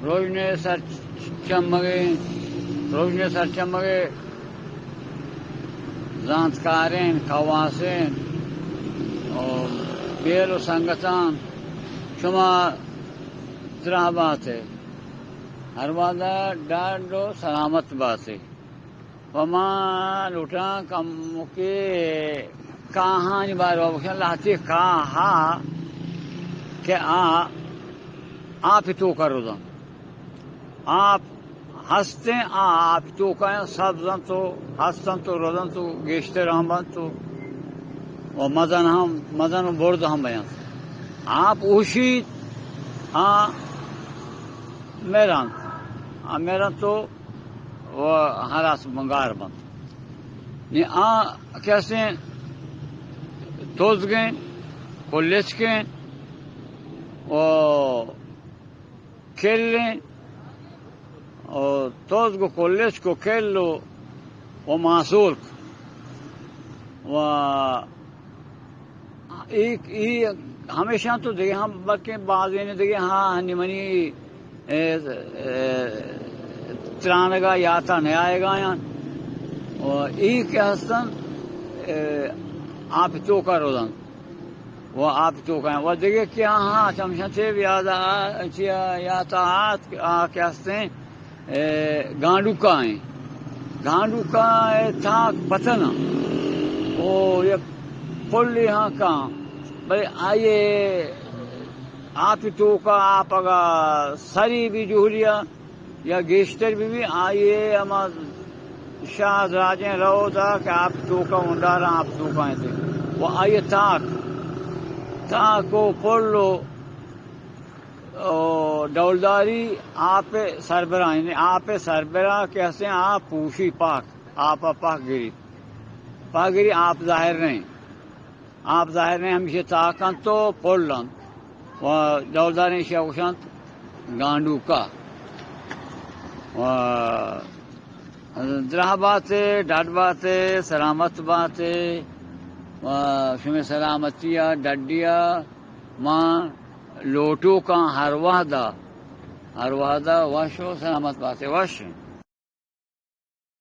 روژن ءِ سرچمگیں، روژن ءِ سرچمگیں زانتکاریں، کواسیں ءُ بیل ءُ سنگتاں، شما دراہ بات ئے، ہر وہد ءَ ڈاڈ ءُ سلامت بات ئے۔ ءُ ما لوٹاں کمکے کاہانی باروا بگوشاں، لہتے کاہ کہ آ آپ ءِ توکا رودنت۔ آپ ہستیں، آ آپ ءِ توکا انت، سبز انت ءُ ہست انت ءُ رودنت ءُ گیشتر ہم بنت ءُ، ءُ مزن ہم، مزن ءُ برز ہم بنت۔ آپ اوشیت، آ مرنت، آ مرنت ءُ ءُ ہراس بنگار بنت۔ نی آ کسیں توزگیں، کلچکیں ءُ کلیں ءُ توزگ ءُ کلچک ءُ کل ءُ، ءُ ماسولک ءُ اے، اے ہمیشاں تو دگہ ہم، بلکیں بازیں دگہ ہاں، ہنی منی، اے، اے، ترانگا یاتا نیایگا یاں۔ ءُ اے کہ ہستن، اے، آپ ءِ توکا رودن۔ ءُ آپ ءِ توکا و دگہ کہ ہاں، ہاں، چمشن چے یادا، چیا یاتا آت، آ کہ ہستیں، اے، گانڈوکا ایں۔ گانڈوکا ءِ تاک پتن ءُ یک پلے ہاں کاں، بلے آئی ءِ آپ ءِ توکا آپ اگا سری بی جہلیا یا گیشتر بی بی، آئی ءِ ہما شاز راجیں رودا کہ آپ ءِ توکا ہنڈاراں آپ ءِ توکا انت۔ ءُ آئی ءِ تاک، تاک ءُ پل ءُ ءُ ڈولداری آپ ءِ سربرا، یعنی آپ ءِ سربرا کہ ہستیں، آپ پوشی پاک، آپ ءَ پاک گری، پاک گری آپ ظاہر نہیں، آپ ظاہر نہیں، ہمیشہ تاک انت ءُ پل انت ءُ ڈولداریں ایشی ءَ گوشنت گانڈوکا۔ ءُ دراہ بات ئے، ڈڈ بات ئے، سلامت بات ئے ءُ شمے سلامتی ءَ، ڈڈی ءَ ما لوٹوکاں ہر وہدا، ہر وہدا وش ءُ سلامت بات ئے، وش۔